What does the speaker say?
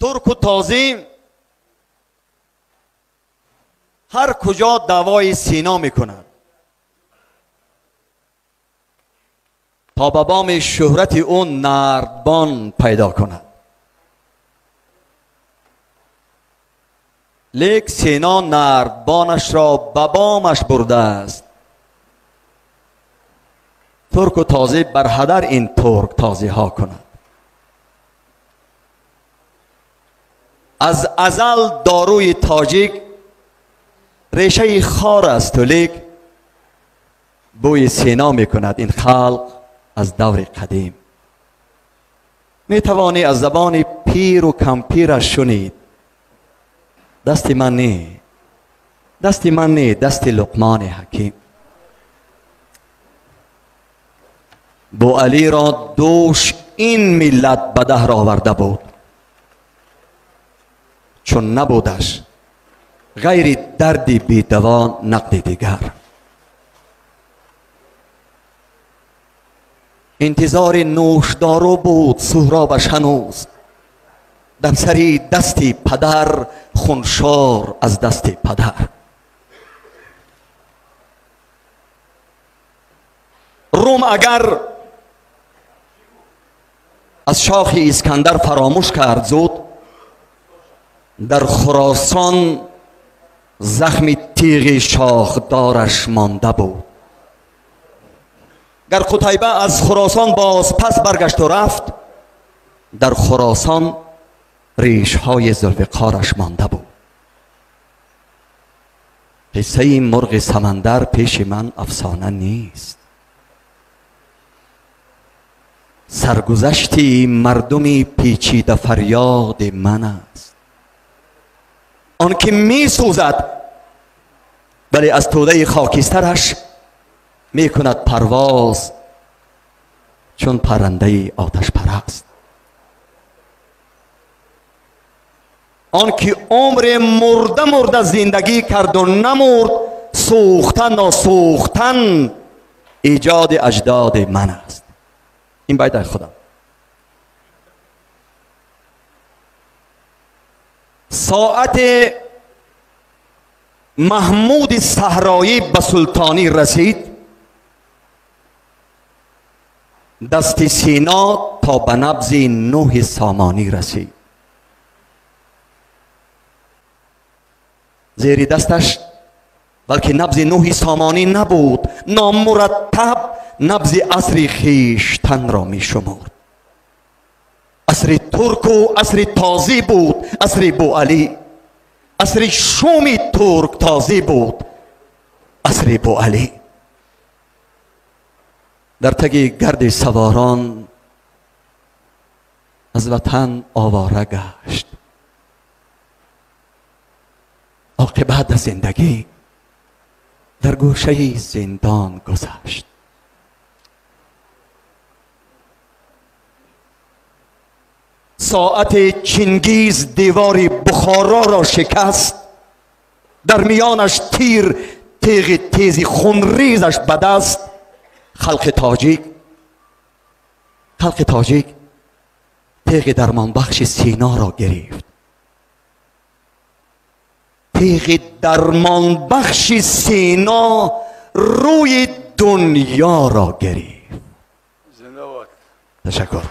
Турку тозӣ ҳар куҷо даъвои Сино мекунад то ба боми шӯҳрати ӯ нардбон пайдо кунад. Лек Сино нардбонашро ба бомаш бурдааст. Турку тозӣ бар ҳадар ин турк тозиҳо кунад. Аз азал доруи тоҷик решаи хор аст, лек бӯи Сино мекунад ин халқ аз даври қадим. Метавонӣ аз забони пиру кампираш шунид. Дасти ман не, дасти ман не, дасти Луқмони ҳаким. Буалиро дӯш ин миллат ба даҳр оварда буд, чун набудаш ғайри дарди бедаво нақди дигар. Интизори нӯшдору буд Суҳробаш ҳанӯз, дар сари дасти падар хуншор аз дасти падар. Рум агар аз шохи Искандар фаромӯш кард зуд, дар Хуросон захми тиғи шохдораш монда буд. Гар Қутайба аз Хуросон боз пас баргашту рафт, дар Хуросон ришҳои Зулфиқораш монда буд. Қиссаи мурғи самандар пеши ман афсона нест. Саргузашти мардуми печида фарёди ман аст. Он ки месӯзад, вале аз тӯдаи хокистараш мекунад парвоз чун паррандаи оташпараст. Он ки умре мурда мурда зиндагӣ карду намурд, сӯхтан носӯхтан эҷоди аҷдоди ман аст. Ин байт аз худам. Соати Маҳмуди Саҳроӣ ба султонӣ расид, дасти Сино то ба набзи Нӯҳи Сомонӣ расид. Зери дасташ балки набзи Нӯҳи Сомонӣ набуд, номураттаб набзи асри хештанро мешумурд. Асри турку асри тозӣ буд, асри Буалӣ. Асри шуми турк тозӣ буд, асри Буалӣ. Дар таги гарди саворон аз ватан овора гашт. Оқибат аз зиндагӣ дар гӯшаи зиндон гузашт. Соати Чингиз девори Бухороро шикаст, дар миёнаш тир теғи тези хунрезаш ба даст. Халқи тоҷик теғи дармонбахши Синоро гирифт. Теғи дармонбахши Сино рӯи дунёро гирифт. Ташаккур.